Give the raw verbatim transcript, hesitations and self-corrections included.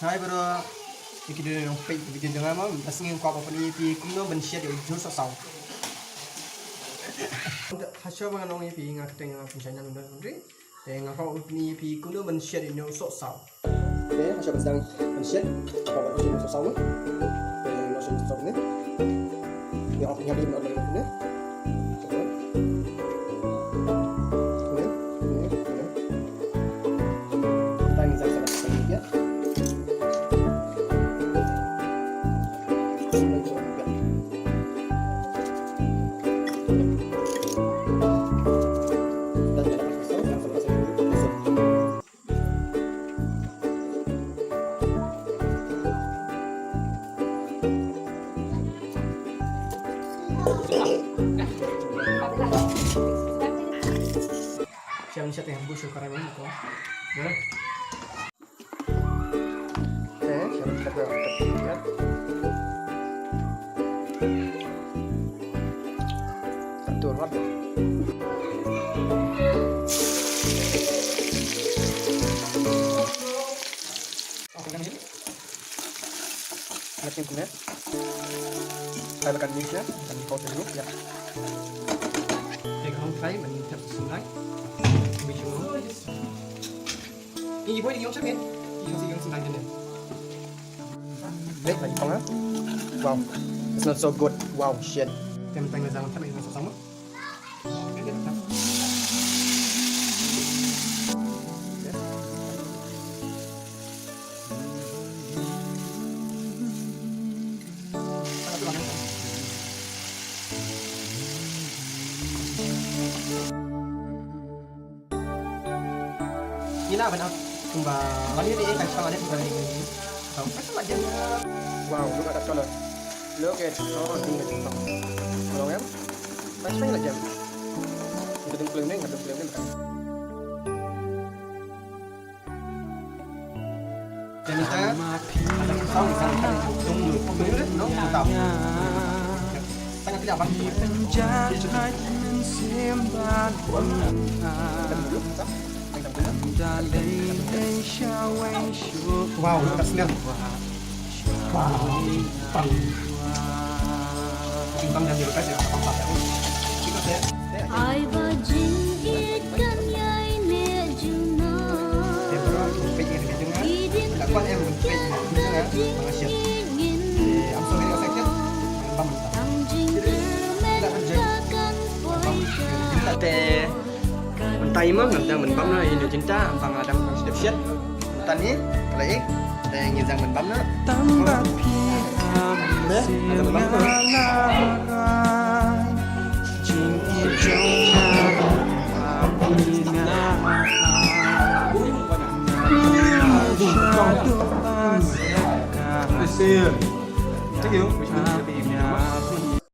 Hai bro, ïa ki dei nong peit video jong nga ma, bad ngi kwah ban pyni ïa phi kumno ban shet ïa u jhur sohsaw. Hashwa ba ngan ong ïa phi nga kyrteng nga Pynshai Nang Nongdon Laundry. Te nga kwah ban pyni ïa phi kumno ban shet ïa u sohsaw. Te hashwa ban sdang ban shet, nga kwah ban shet ïa u sohsaw mo. Te nga shet ïa u sohsaw ne. Nga ong ïa phi ban ong ne. Siap, siap, ya, bus, sekarang ini, kok. Ya. Eh, siap, siap, ya, siap, ya. Satu, dua. Oke, kan ini? Lap ïa kumne. Trai ba kan mix ïa, kan mix ïa. Te ka long trai ban thep sumrai. Mix ïa. Ïa, boy, ïa sha mid. Ïa sha ïa sumrai kane. Wait, like, hold on. Wow. It's not so good. Wow, shit. Te mynta nga jang thep ïa sumrai. Ngi la ban ap kumba la ngi dei ka shang ade kumba ngi. Tau ka shang la jem. Wow, look at that color. Look at all the color. Kalau em, ka shang la jem. Ka dum klem ne, ka dum klem ne. Janita, ada pisau di sana, kan, tung, tung, tung, tung, tung. Tengah tidak, Bang. Wow, look at smell. Wow, Bang. Bang dan di bekas ya, Bang, Bang. Kita saya. Ai ba jingïeit kan ïai neh junom. Ki ding kiar ka jingïeit ngin. Tang jingkyrmen ka kan poi ka. Te mynta i ma ngam dang mynbam na ïa ine u jingtah, mynta nga dang sdep shet. Mynta ni ka la ïeng, te ngi dang mynbam na. Tang ba phi ha mynsiem nga la rai. Jingïeit jong nga ha phi nga ha phi. Nga ïa shaduh ba sek ka ha phi nga ha phi.